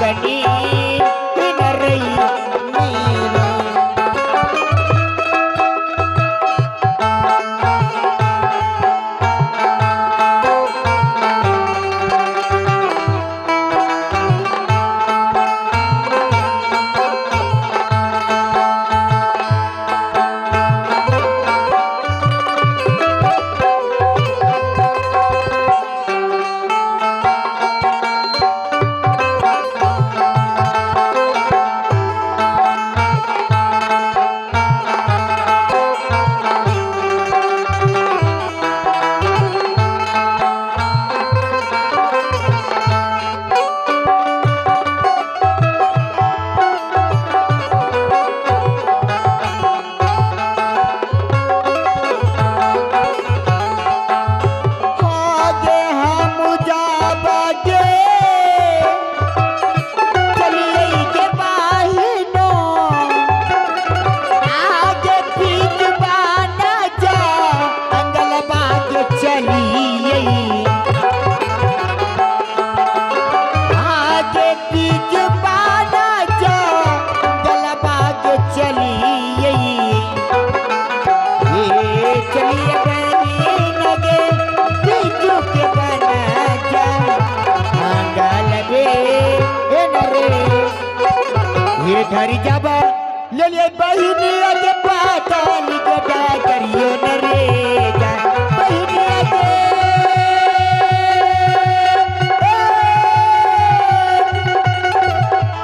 लगनी नरई मीरा। आगे हम जाबगे चलिए के बाहिनो, आगे बीच बाना जा अंगल बाग चलिए, आगे बीच बाना जा अंगल बाग चलिए। ये चलिए बहन गे बीजू के बना जा अंगल बे रे। ये धरी जाबा ले ले बहिनी के पाताल गदा करियो न रे जा बहिनी के।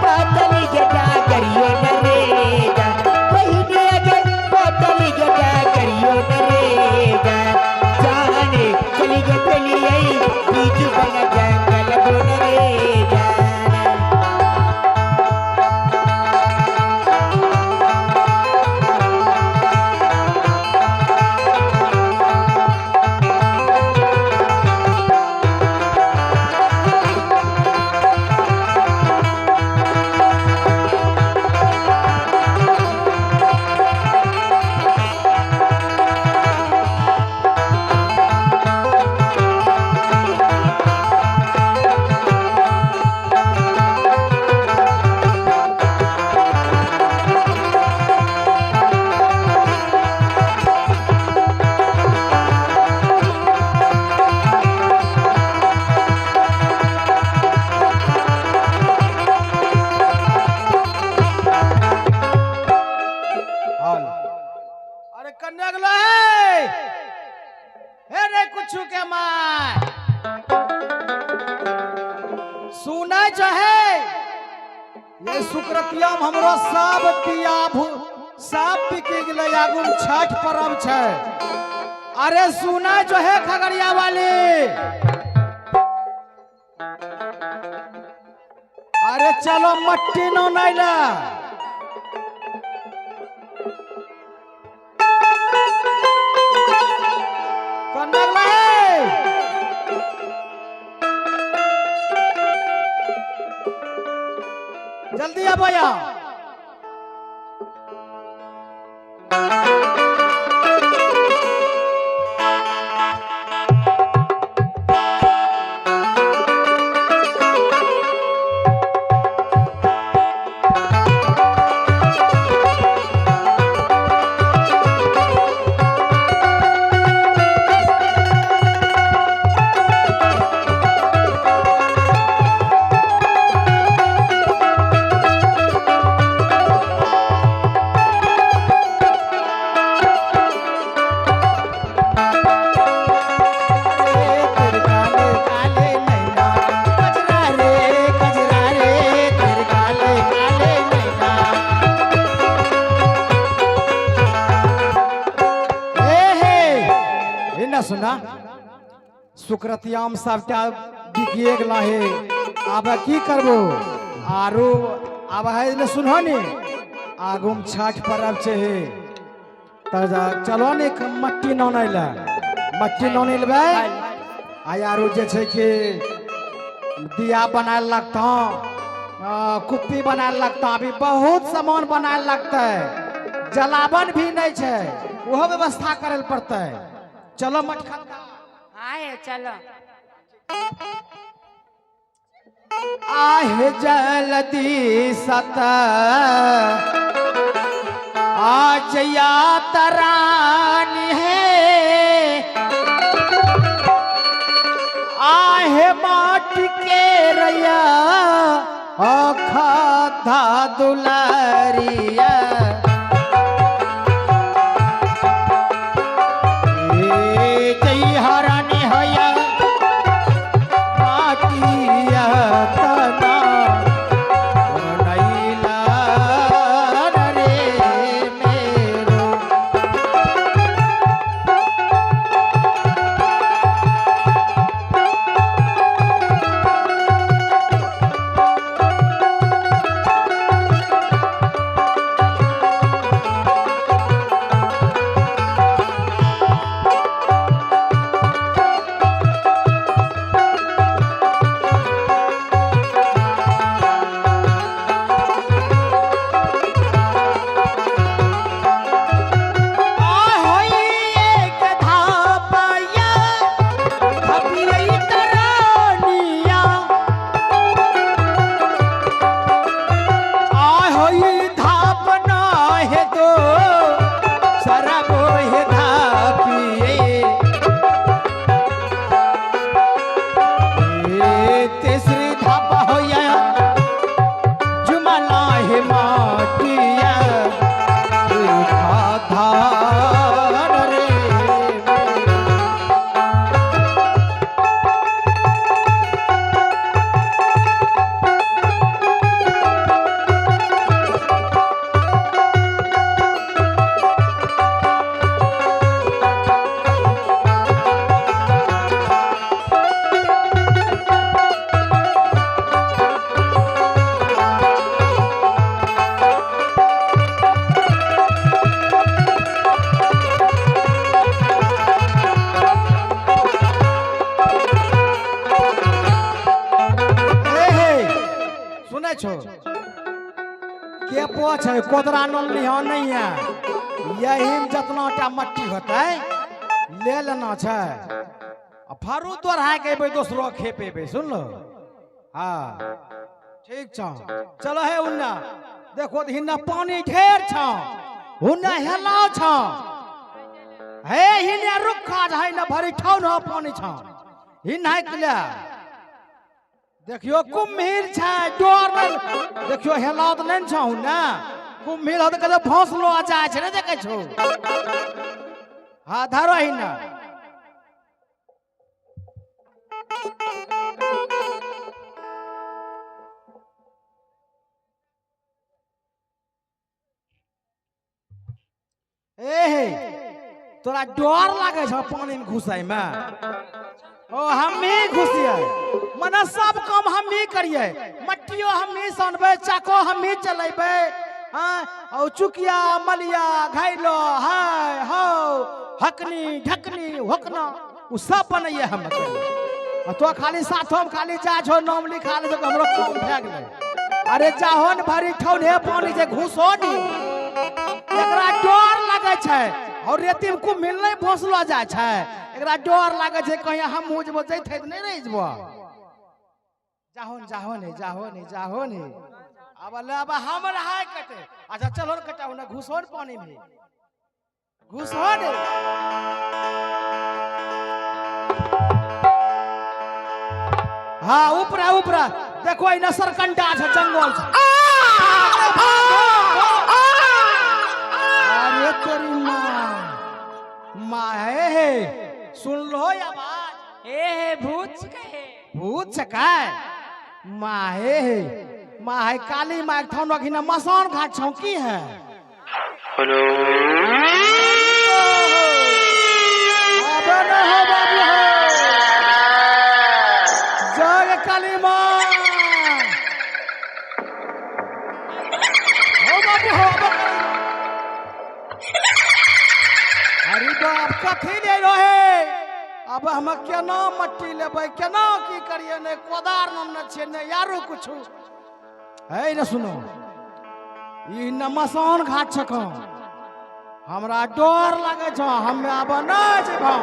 पाताल गदा करियो न रे जा बहिनी के, पाताल गदा करियो न रे जा। जाने चली गे चली आई बीज बन जंगल बन रे जाना। हाल अरे कन्या गलो है हे रे कुछु के माय सुनै जो है ये सुक्रतिया में हमरो सब दिया भू सब बिकी गेलै। आगू में छठ पर्व छै। अरे सुनै जो है खगड़िया वाली, अरे चलो मट्टी नो नैला। कन्या गलो है जल्दी आ भैया। तेरे काले काले नैना कजरा रे, कजरा रे तेरे काले काले नैना। ए हे हे ना सुना सुक्रतियाम सबटा बिकिए गेला हे। आब की करबो आरो आब है ने सुनहो ने आगू में छठ पर्व छै हे त चलो ने मट्टी ननै लए, मट्टी ननै लेबै आ आरो जे छै कि दिया बनाए लगता, कुप्पी बनाए लगता, अभी बहुत सामान बनाए लगता है, जलावन भी नहीं छै, ओहो व्यवस्था करे लए पड़तै। चलो मटखंडा। हाँ है चलो। आहे जलदी सत आज यातरानी है आहे माटी के रैया अखा दुलारिया ए जय हरानी होया माटिया तना बनैला रे मेरो। तीसरी धाप होया जुमला हे माटिया धार रे। ए हे सुनै छो के पोछ है कोदरा नल लिहो नहीं है यही में जितना टा मट्टी होतै ले लेना छै आ फारू तोड़ाय के एबै दोसरो खेप एबै सुन लो। हाँ ठीक छौ चलो हे उन्ना देखो तऽ हिन्ना पानी ढेर छौ उन्ना हेलाव छौ हे हिन्ना रुखा छै न भरी ठौन हो पानी छौ हिन्ना के ले देखियो कुम्भीर छै डर नहि देखियो हेलाव तऽ नहि ने छौ ने कुम्भीर हो तऽ कतौ फौसलो आ जाइ छै नहि देखै छौ। हाँ धरो हिन्ना। ए हे तोरा डर लागै छौ पानी में घुसै में? ओ हम ही घुसियै मने सब काम हम ही करियै मट्टियो हम ही सनबै चाको हम ही चलेबै। हाँ और चुकिया मलिया घाइलो हाय हो हकनी ढकनी होकना उ सब बनैयै हम करियै। आ तो खाली साथो में खाली जा छो नाम लिखा ले छो हमरो काम भए गेलै। अरे जाहो ने भरी ठौन हे पानी जे घुसो नी एकरा डर लागै छै और रेती में कुम्हिल नहीं भोसलो जाइ छै एकरा डर लागै छै कहीं हमहूँ जेबो जैते तऽ नहीं रहि जेबो। जाहो ने जाहो ने जाहो ने जाहो ने अब ले अब हम रहाय कटे। अच्छा चलो ने कटाओ ने घुसो ने पानी में घुसो ने। हाँ ऊपरा ऊपरा देखो इना सरकंडा छै जंगल छै। अरे तेरी माँ माँ हे हे सुन लो आवाज। ए हे भूत कहे भूत छकाय माँ हे हे माँ है काली माँ एक ठाउन अखिना मसान घाट छौ की है। हेलो अबे न हो बाबू हो जग काली माँ हो बाबू हो अबे काली माँ। अरे बाप कथी ले रहे अब हम केना मट्टी लेबै केना की करिए नहीं कोदार नाम न छियै नहीं यारो कुछ है न। सुनो ई न मसान घाट छक हमरा डर लागै छौ हम आब नहि जेबौ।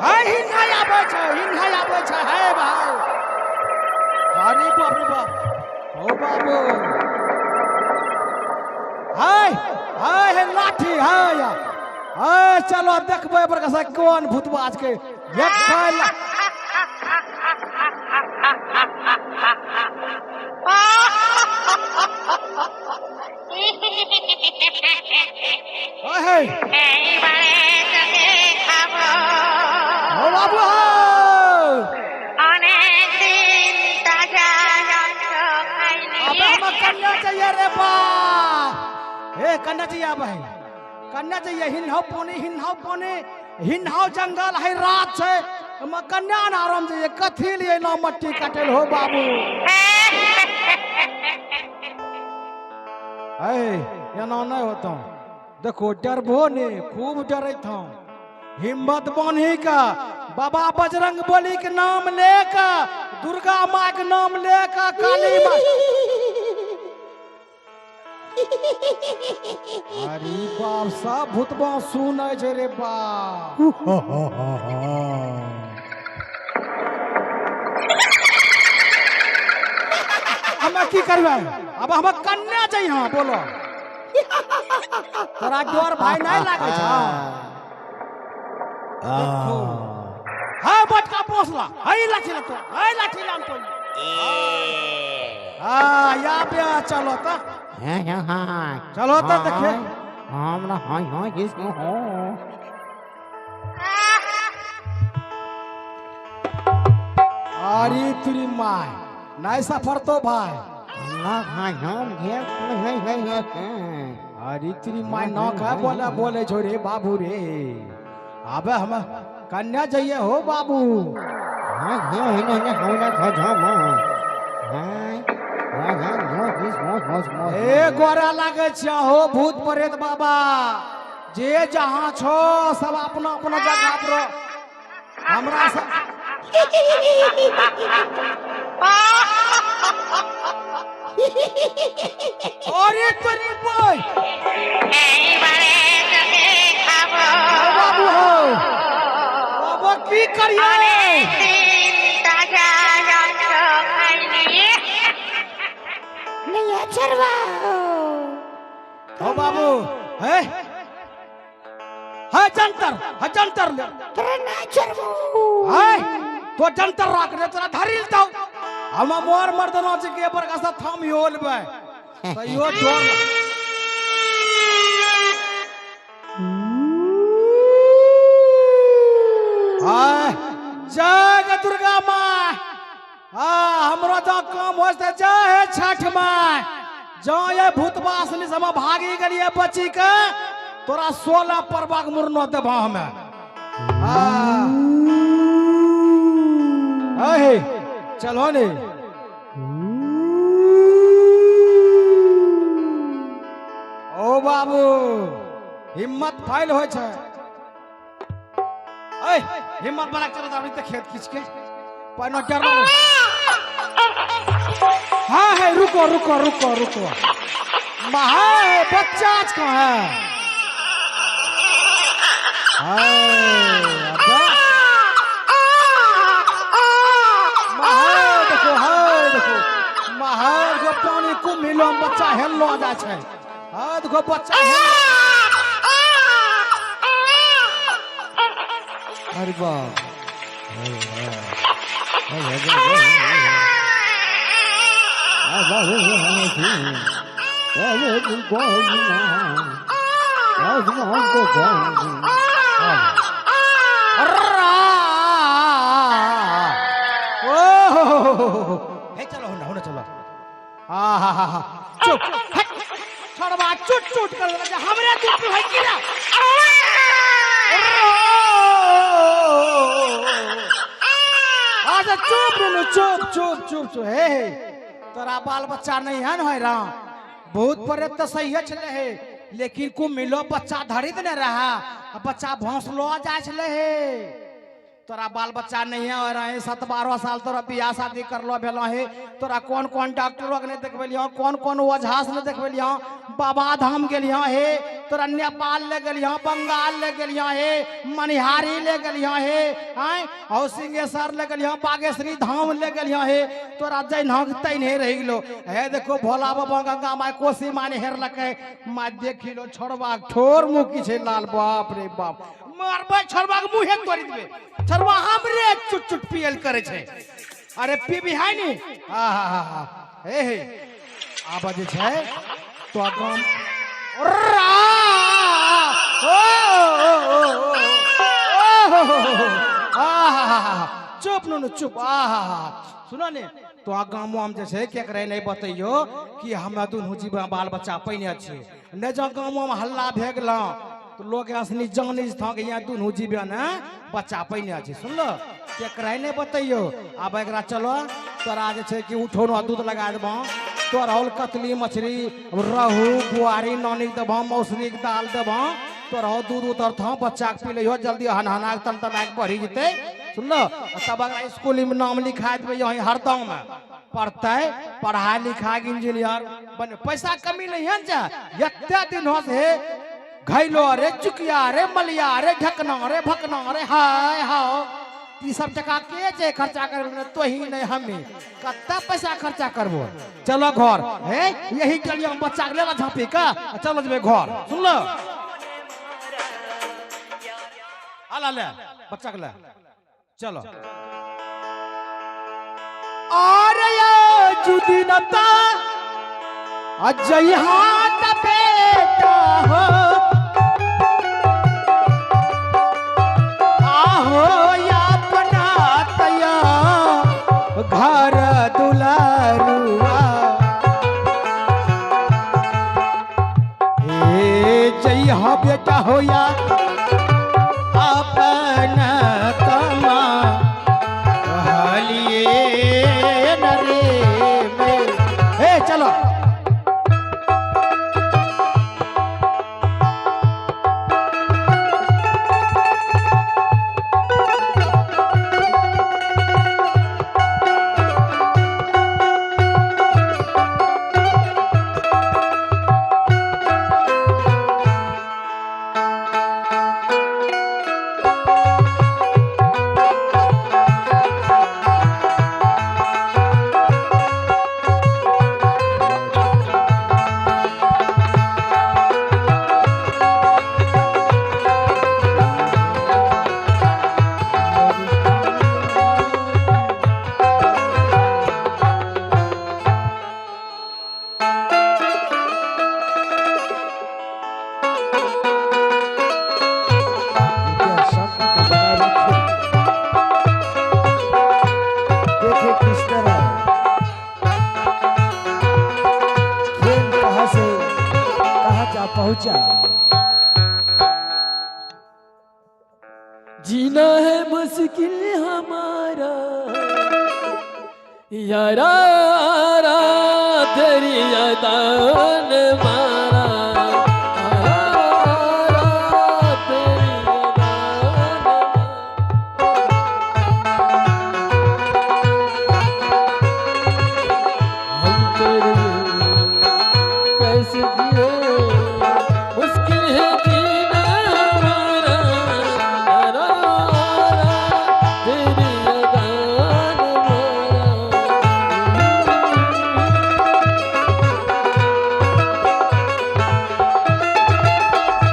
है हिन्हा आबै छौ हिन्हा आबै छै है भाई। अरे बाप रे बाप, ओ बाबू, हाय हाय, हे लाठी हाय हाय, चलो देखबै पर कसा कोन भूतबाज के एक खाय हे। এইবারে তোকে খাবো। ও বাবু হো। অনেকদিন তাজা রক্ত খাইনি। अबे हम कन्या चाहिए रे बा, हे कन्या चाहिए, अब है कन्या चाहिए। हिन्हाउ पानी, हिन्हाउ पानी, हिन्हाउ जंगल है, रात छै, हम कन्या न आराम चाहिए। कथी लिए ना मट्टी काटल हो बाबू? है एना नहीं होता, देखो डरबो ने, खूब डरत हूँ। हिम्मत बान्ही का बाबा बजरंग बली के नाम लेकर, दुर्गा माँ के नाम लेकर, काली माँ। अरे बाप, सब भूतबा सुनै छै रे बाप। हमे की करबै अब? हम कन्या चाहिए। हाँ, बोलो, तोरा डर भाई नहीं लागै छौ? हाँ, बटका पोसला हई, लाठी ला तो हई, लाठी लाम तो। हाँ, या पे चलो त। चलो त देखे। हमरा हाय हाय किसको हो। अरे तुरी my, नहीं सफर तो भाई। हमरा हाय हम घेर हाय हाय हाय। अरे तुरी my, ना का बोले बोले छो रे बाबू रे। अबे हम कन्या चाहिए हो बाबू। हाय हाय हाय हमरा खजम हाय हाय हाय मोस मोस मोस मोस। ए गोरा लागे छ हो भूत प्रेत बाबा, जे जहाँ छो सब अपना अपना जगह पर हमरा सब। अरे तोरी बोय। এইবারে তোকে খাবো। बाबू हो, बाबा की करिए? অনেকদিন তাজা রক্ত খাইনি। नहीं चरवा। हो बाबू, है है जंतर, है जंतर ले। तोरा ना चरबो। है तो जंतर राख रे, तोरा धरिल तो हम मोर मर्दना छै के पर कसा थम होलबै तैयो डर। हाय, जय गे दुर्गा माँ। हाँ, हमरो जो काम हो से जय हे छठ माँ। जो ये भूतवासनी सब भागी गेलिए बची के, तोरा 16 परबाक मुरनो देबा हमे। हाँ हे, चलो ने। ओ बाबू, हिम्मत फाइल होइ छै। ऐ हिम्मत बना के चलो अभी तक खेत खींच के पहिनो डर। हाँ है, रुको रुको रुको रुको। महा है, बच्चा आज कहाँ है? हाय, अब्बा। महा देखो, हाय देखो, महा देखो, पानी कुम्हिलो में बच्चा हेललो जाइ छै। हाय देखो, बच्चा हेल। अरे बाप। अर्रा! ओ हे, चलो होना होना, चलो। हा हा हा हा, चुप, हट, छोड़वा चुट चुट कर देला हमरे दूध पे भाई की ना। अर्रा! अच्छा, चुप नुनू, चुप चुप चुप चुप। हे हे, तोरा बाल बच्चा नहीं है न? है राम, बहुत प्रेत तो सही छले हे, लेकिन को मिलो बच्चा धरी देने रहा आ बच्चा भौंसलो जाय छले हे। तोरा बाल बच्चा नहीं है और रहे 7-12 साल तोरा बियाह शादी करलो भेलो हे। तोरा कौन कौन डॉक्टर के नहीं देखबेलियो, कौन कौन ओझा से नहीं देखबेलियो, बाबा धाम गेलियो हे, तोरा नेपाल ले गेलियो, बंगाल ले गेलियो हे, मनिहारी ले गेलियो हे, आय और सिंहेश्वर ले गेलियो, बागेश्वरी धाम ले गेलियो हे, तोरा जैना तैने रहि गेलो हे। देखो भोला बाबा गंगा माय कोसी माने हेरलकै, माय देखिलो छोड़बा ठोर मुँह की छै लाल, बाप रे बाप मारबै छोड़बा के मुँहे तोड़ि देबै। छोड़बा हमरे चुट चुट पियल करे छै। अरे पीबी है नी, हा हा हा हा हे हे आब जे छै तो गाम ओ ओ ओ ओ ओ आ हा हा हा चुप नुनू चुप आ हा हा सुनो ने तो गाम वाम जे छै केकरे नहीं बतैयो कि हमरा दुनू जीव बाल बच्चा पहिने छियै। नहि जँ गाम वाम हल्ला भए गेल तो लोग असनी जानी था कि यहाँ दुनू जीव ने बच्चा पहिने छै। सुनलो केकरे नहीं बतैयो। आब एकरा चलो तोरा जे छै कि उठो न दूध लगा देबह, तोरा होल कतली मछली रहू बुआरी नानी के देबह, मौसरी के दाल देबह, तोरा हो दूध उतरतह, बच्चा के पी लिहो जल्दी हनहना के तन तना के बढ़ी जेतै। सुनलो तब अगला स्कूल में नाम लिखा देबै, यहीं हरदम में पढ़तै, पढ़ाई लिखाई के इंजीनियर बने। पैसा कमी नहीं है जा, एते दिन हो से घैलो रे चुकिया रे मलिया रे ढकना रे भकना रे हाय हाओ ई सब टका के जे खर्चा करबो तो ही नहीं हमें कत्ता पैसा खर्चा करबो। चलो घर हे यही चलिए हम बच्चा के लेला झाँपी का चलो जेबे घर। सुनलो आला ले बच्चा के ले चलो। अरे जुदिनता अजय हाथ बेटा हो आहो या अपना तया घर दुलारुआ हे जय हो बेटा हो या अपन कमा हलिए नरे में। हे चलो कृपया शांति को बनाए रखें। देखें किस तरह खेल कहाँ से कहाँ जा पहुंचा। जीना है मुश्किल हमारा यारा तेरी अदा ने मारा।